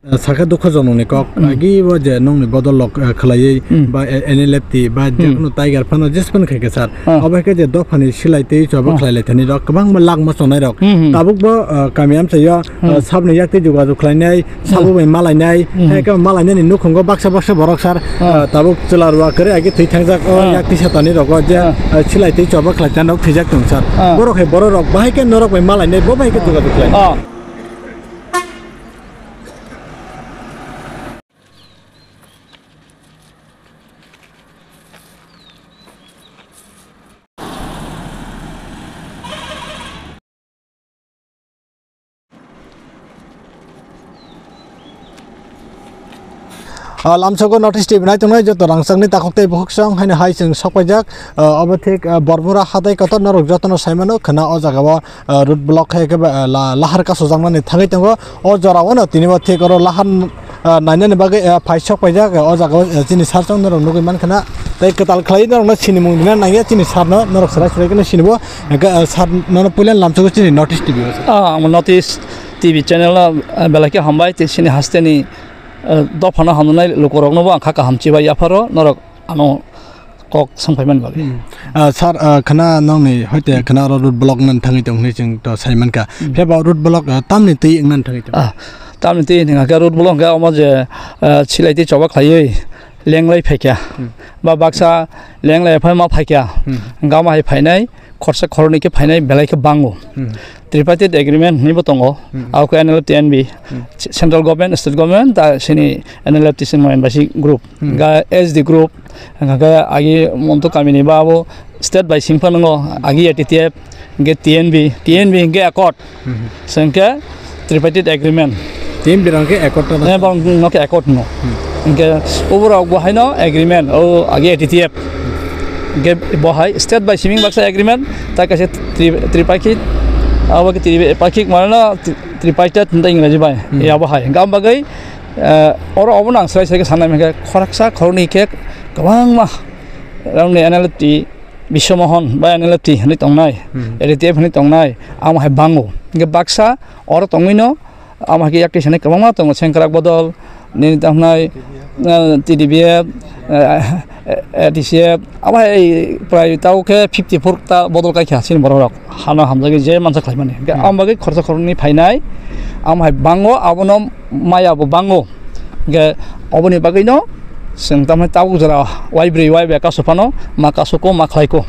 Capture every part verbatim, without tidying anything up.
Sakha dukho jonokni kok, Hmm. agi bo je nongni bodol rok, eh, khwlaiwi Hmm. ba, eh, N L F T ba Hmm. jekono Tiger phano jesphano khaikha sir. Hmm. Obo hai khe je dophani silai tei choba Hmm. khlai lai thani rok kwbangma lakma chonai rok. Hmm, hmm. Tabuk bo, eh, kami amchaio, eh, Hmm. sabni yak tei jogajog khlainai, Hmm. sabo bai malainai, Hmm. hai khe malainani nukhungo baksa baksa borok sir, Hmm. eh, tabuk chwla rwak kwrwi agi thwi thangjak o Hmm. yak tisa tani rogo je, Hmm. eh, silai tei choba khlai tani rok thwijak tong sir. Hmm. Borok hai borok rok bahai khe norok bai malainai bo bai khe jogajog khlainai. Hmm. Ah, lamsogo North East T V nai tongnai joto rangchakni takhuk tei bukhuk song haino hai chwng sokpaijak, ah, obo thik, ah, Bormura hatai kotor norok jotono saimano khwna o jagao, ah, road block khai khe ba, ah, la-, lahar kasojaknani thangwi tongo. O jorao no tini bo thik oro lahar, ah, nainani bagwi, ah, phai sokpaijak, ah, o jagao, ah, chini sir chong norok nugwi mankha na. Tei kwtal khlai norokno sinimung rina nangya chini sir no, norok swrai swrai kheno sinibo. Hwnkhe, ah, sir nono puila lamsogo chini North East T V o. Ah, ang North East T V channel no, ah, belai khe hambai tei chini hasteni, ah, dophano hamnai lukurokno bo ang kha kaham chibai yapharo norok ano kok songphaimani bagwi. Hmm. Ah, sir, ah, khwna nongni hoite khwna oro road block wngna thangwi tong hinwi chwng to sai mankha. Hmm. Phiya ba road block, ah, tamni twi wngna thangwi tong? Ah, tamni twi hwnkha khe road block hwnkhe omo je, ah, silai twi choba khlaiwi lenglai phaikha. Hmm. Ba baksa lenglai phai ma phaikha. Hmm. Hwnkhe omo hai phainai khorsa khorni khe phainai belai khe bango. Hmm. Tripartite agreement hinwi bo tongo. Hmm. Abo khe N L F T N B, Hmm. Central Government, State Government, ta sini N L F T sini Moyan Basi group. Hmm. Ga S D group, hwnkha khe agi monto kamini ba abo state bai sing phano agi A T T F, hwnkhe T N B, T N B hwnkhe accord, Hmm. hwnkhe tripartite agreement. Team birang khe accord ta Eh, bang no khe accord no. Hmm. Hwnkhe uborok bo haino agreement, o agi A T T F. Hwnkhe bo hai state bai siming baksa agreement, ta kaisa tri-, tripakhik, abo khe tripakhik mane no tri-, tripartite hinta Engraji bai. Hmm. Ya bo hai. Hwnkhe am bagwi, eh, oro obo nang srai srai khe sanai hwnkhe khoroksa khoroknwi khe kwbangma rokni N L F T Biswa Mohan ba N L F T hinwi tongnai, Hmm. A T T F hinwi tongnai, amo hai bango. Hwnkhe baksa oro tongwino, amo hai khe yakti sanai kwbangma tongo, Sengkrak bodol, nini tamo hwnai, eh, T D P F, eh, A T C F, abo hai prai tao khe fifty four ta bodol kaikha chini borok rok. Hano hamjagwi je mansa khlaimani. Hwnkhe Hmm. amo bagwi khoroksa khoroknwi phainai, amo hai bango, abono maya bo bango. Hwnkhe oboni bagwino chwng tamni tabuk jora waibrwi waibai kasu phano ma kasuko ma khlaiko.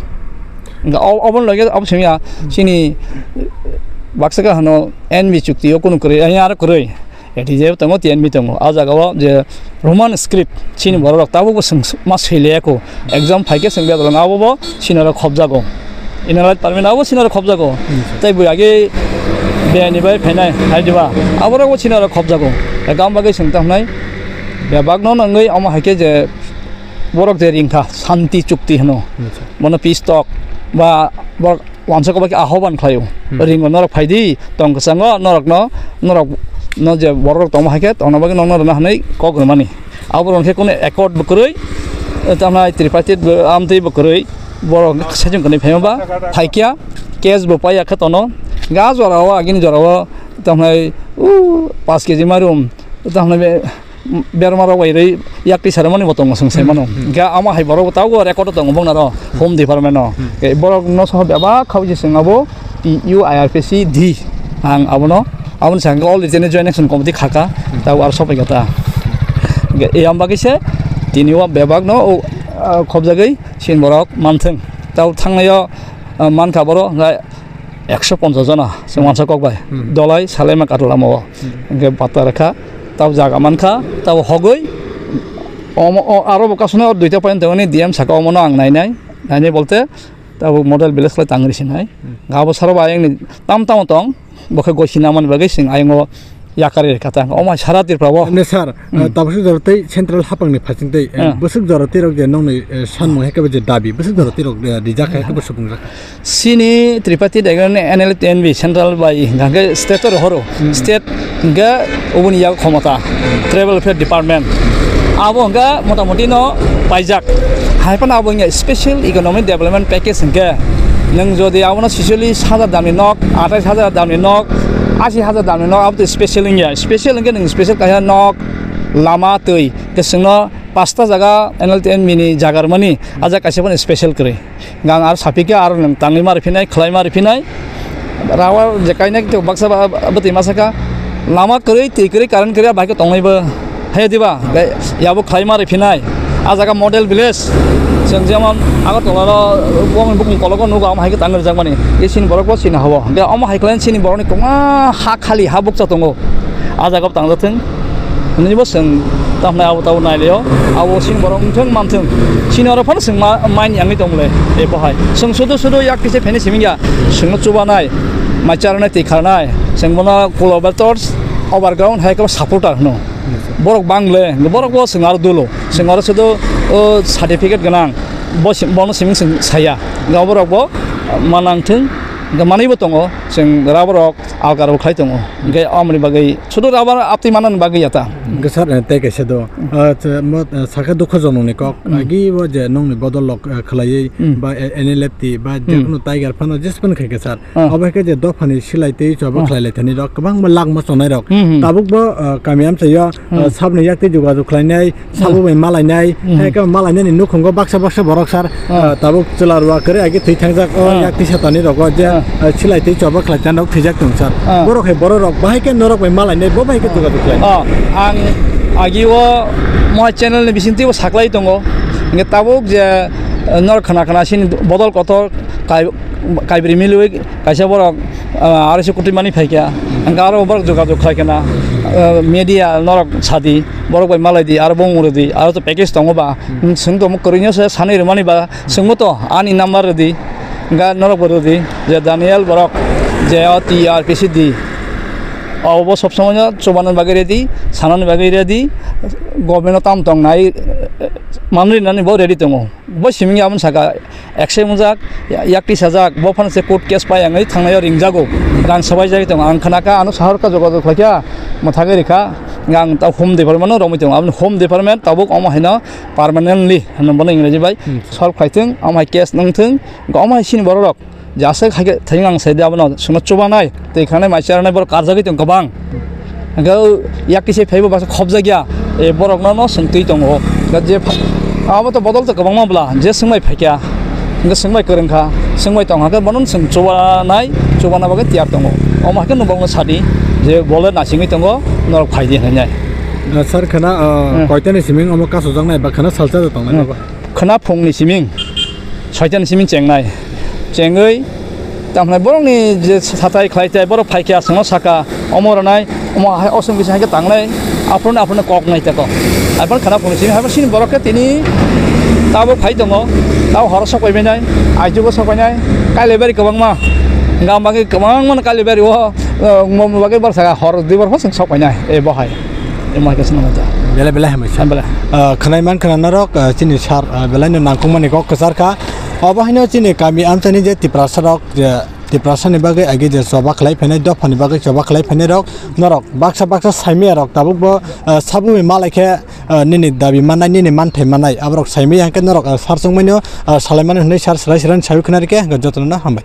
Hwnkhe o-, oboni loge abo simi ya chini baksa khe hano N B chukti o kunu kwrwi, ayang aro kwrwi. A T J tongo, T N B tongo. A jagao je Roman script chini borok rok tabukbo chwng ma swi liyako. Exam phaikhe chwng bedalong abo bo sinaro khobjago. Inner Line Permit abo sinaro khobjago. Hmm. Tei bui agi bini bai phainai hai diba? Aborok bo sinaro khobjago. Ekam bagwi chwng tamo hnai bebak no nangwi omo hai khe je borok je ringkha santi chukti hwno. Hmm. Bono peace talk ba borok wansa kobo khe ahoban khlaio. Hmm. Ringo norok phaidi tong kwchango norokno, norokno je borok rok tongma hai khe tongna bagwi nokno rwna hwnwi kok rwmani. Abo rok khe kunu accord bo kwrwi, tamo hai tripartite bo amtwi bo kwrwi, borok sejong kwrwi phaima ba phaikya, case bo paiya khe tono. Ga jorao, agini jorao tamo hai, uh, paanch K G mairum, tamo hai be, berma rok bai rwi yak twi sarimani bo tongo, chwng sai mano. Hmm, hmm. Ga ama hai borok bo tabuk record o tongo bongna ro, hmm, Home Department o. Hmm. Ke borok no soho bebak khao je chwng abo T U I R P C D. Ang abono, aboni sakhe already joint action committee khaka, hmm, tabuk aro sopai kha ta. Hwnkhe eyang bagwi se tini o bebak no, o, ah, khobjagwi sin borok manthwng. Tabuk thangnai o, ah, mankha borok, hwnkhe ekso ponchas jona chwng, hmm, wansa kok bai. Hmm. Dolai salaima katlamo o. Hmm. Hwnkhe bata rwkha, tabuk jaga mankha, tabuk hogwi omo, o, aro bo kasune o duita point tongmani D M saka omono ang nainai, nainai bolte tabuk model village khlai tangri sinai. Hmm. Abo saro ba ayangni tam tamo tong, bo khe goi sinamani bagwi chwng ayang o yakarwi rwkha ta. Omo hai sara Tripura o. Emne sir, hmm, eh, tabuk suk jora tei central hapang ni phaising tei, eh, hmm, bwswk jora tei rok je nokni, eh, sanmung hai khe bo je dabi, bwswk jora tei rok, eh, rijak hai khe bo subung jak. Chini Tripartite agreement N L T N B central bai hwnkha khe state o rohoro. Hmm. State hwnkhe oboni yago khomota, Tribal Welfare Department. Abo hwnkhe motamoti no paijak. Hai phano abo hwnkhe Special Economic Development Package hwnkhe Nwng jodi abono chicholish hajar damni nok, athais hajar damni nok, ashi hajar damni nok, abo to special wngya. Special wngkhe nwng special kaisa nok, lama, twi. Hwnkhe chwngno pasta jaga N L T N B ni jaga rwmani, a jaga kaisa phano special kwrwi. Hwnkhe ang aro sapikha, aro nwng tangwi ma rwphinai, khlai ma rwphinai. Rawa je kainai to baksa ba, bwtwi ma sakha, lama kwrwi, twi kwrwi, current kwrwi, bai khe tongnaibo. Hai diba? Bai, yabo khlai ma rwphinai. A jaga model village. Chwng jemon Agartala ro bongni bukung kologo nugo, omo hai khe tang rijak mani. E chini borok bo chini habo. Hwnkhe omo hai khlai chini borokni kwbangma ha khali, ha bukcha tongo. A jaga bo tangjathwng. Hwnwi bo chwng tamni abo tabo nailio. Abo chini borok wngthwng manthwng. Chini oro phano chwng ma-, maini yangwi tongmole. E bo hai. Chwng sudu sudu yak kisa pheni simi ya. Chwngno chubanai. Mai charnai twi kharnai. Chwng bono Kulobetor overground hai khe supporter hwno. Borok bang le, borok bo chwng aro dolo. Chwng aro sudu, o, certificate gwnang. Bo si-, bono simi chwng saya. Ga borok bo manang thwng, ga manwi bo tongo. Chwng rubber rok alka rok khlai tongo. Hwnkhe omoni bagwi sudu rubber aptwi manani bagwi ya ta. Hwnkhe sir, eh, tei kaisa do. Ah, chwng mo, eh, sakha dukhu jonokni kok. Hmm. Agi bo je nongni bodol rok, eh, khlaiwi Hmm. ba, eh, N L F T ba Hmm. jekono Tiger phano jes phano khai khe sir. Ah. Obo hai khe je dophani silai tei choba Ah. khlai lai thani rok kwbangma lak ma chonai rok. Hmm, hmm. Tabuk bo, ah, kami amchaio, Hmm. ah, sabni yak tei jogajog khlainai, Hmm. sabo bai malainai, Hmm. hai khe malainani nukhungo baksa baksa borok sar, Ah. ah, tabuk chwla rua kwrwi agi thwi thangjak o Ah. yak tisa tani rogo je, Ah. ah, silai tei choba khlai chan rok thwijak tong sar. Ah. Borok hai borok rok bahai khe norok bai malainai bo bai khe jogajog khlainai. Ah, ang agi o mo channel ni bising twi bo saklai tongo. Hingke tabuk je, ah, nor khna khna sini bodol kotor kai Kaibri milwi kaisa borok, ah, R S kutui mani phaikha. Hwnkhe aro borok jogajog khlaikha na, ah, media norok sadi, borok bai malaidi, aro bong rwdi, aro to package tongo ba. Hmm. Chwng to kwrwino se sanwi rwmani ba, chwngbo to ani number rwdi. Hwnkhe norok bo rwdi, je Daniel borok, je o T R P C di. Obo sob somoino chubani bagwi ready, sanani bagwi ready, government o tam tong nai, manwi nani bo ready tongo. Bo siming ya aboni saka, Action wngjak, ya-, yakti sajak, bo phano se court case pai wngwi thangnai o ringjago, rang swbaijagwi tongo. Ang khna kha, ano sahor kha jogajog khlai kha, mwthagwi rikha, ang ta Home Department no romwi tongo. Aboni Home Department tabuk omo haino permanently hwnwi bono Engraji bai Hmm. solve khai thung, omo hai case nang thung, omo hai sini borok rok je aswk hai khe thang ang sai de abono chwngno chubanai. Tei khanai mai charnai borok karjagwi tong kwbang. Hwnkhe yak kisa phaibo baksa khobjakya, e, borokno no swng twi tongo. Hwnkhe je pha-, abo to bodol to kwbangma bwla, je swngbai phaikha, hwnkhe swngbai kwrwngkha, swngbai tongkha, hwnkhe bono swng chubanai, chubana bagwi tiyar tongo. Omo haikhe nwng bokno sadi, je bole nasingwi tongo, norok phaidi hwnwi. Sir, khana, uh, Hmm. koitani siming omo kasojaknai ba khana salsa tongnai Hmm. ba? Khwna phungni siming, soitani siming chengnai. Chengwi, tamhnai borokni je satai khlai tai, borok phaikha, aswkno saka, omo rwnai, omo hai, oswng bising hai khe tangnai, aphuruni, aphuruni kok nai tako. Hai phano khwna phungni siming, hai phano sini borok khe tini tabuk phai tongo, tabuk horo sok pai bainai, aijugo sok painai, kailai bari kwbangma, gam bagwi kwbangma kailai bari o, o, mo, mo bagwi borok saka, hor dui bor phano chwng sok painai, e bo hai. Belai belai hambai sir. Belai. Ah, khwnai man khna norok, ah, chini sir, ah, belai no nangkukmani kok kwchar kha. Obo haino chini kami amchani je Tiprasa rok, je Tiprasa ni bagwi agi je choba khlai phainai, dopha ni bagwi choba khlai phainai rok, norok baksa baksa saimaya rok tabuk bo, ah, sabumi malai khe, ah, nini dabi mannai, nini manthai mannai, aborok saimaya hwnkhe norok, ah, sir chongmani, ah, salai mani hwnwi sir swrai swrai sawi khna rikhe, hwnkhe jotono no hambai.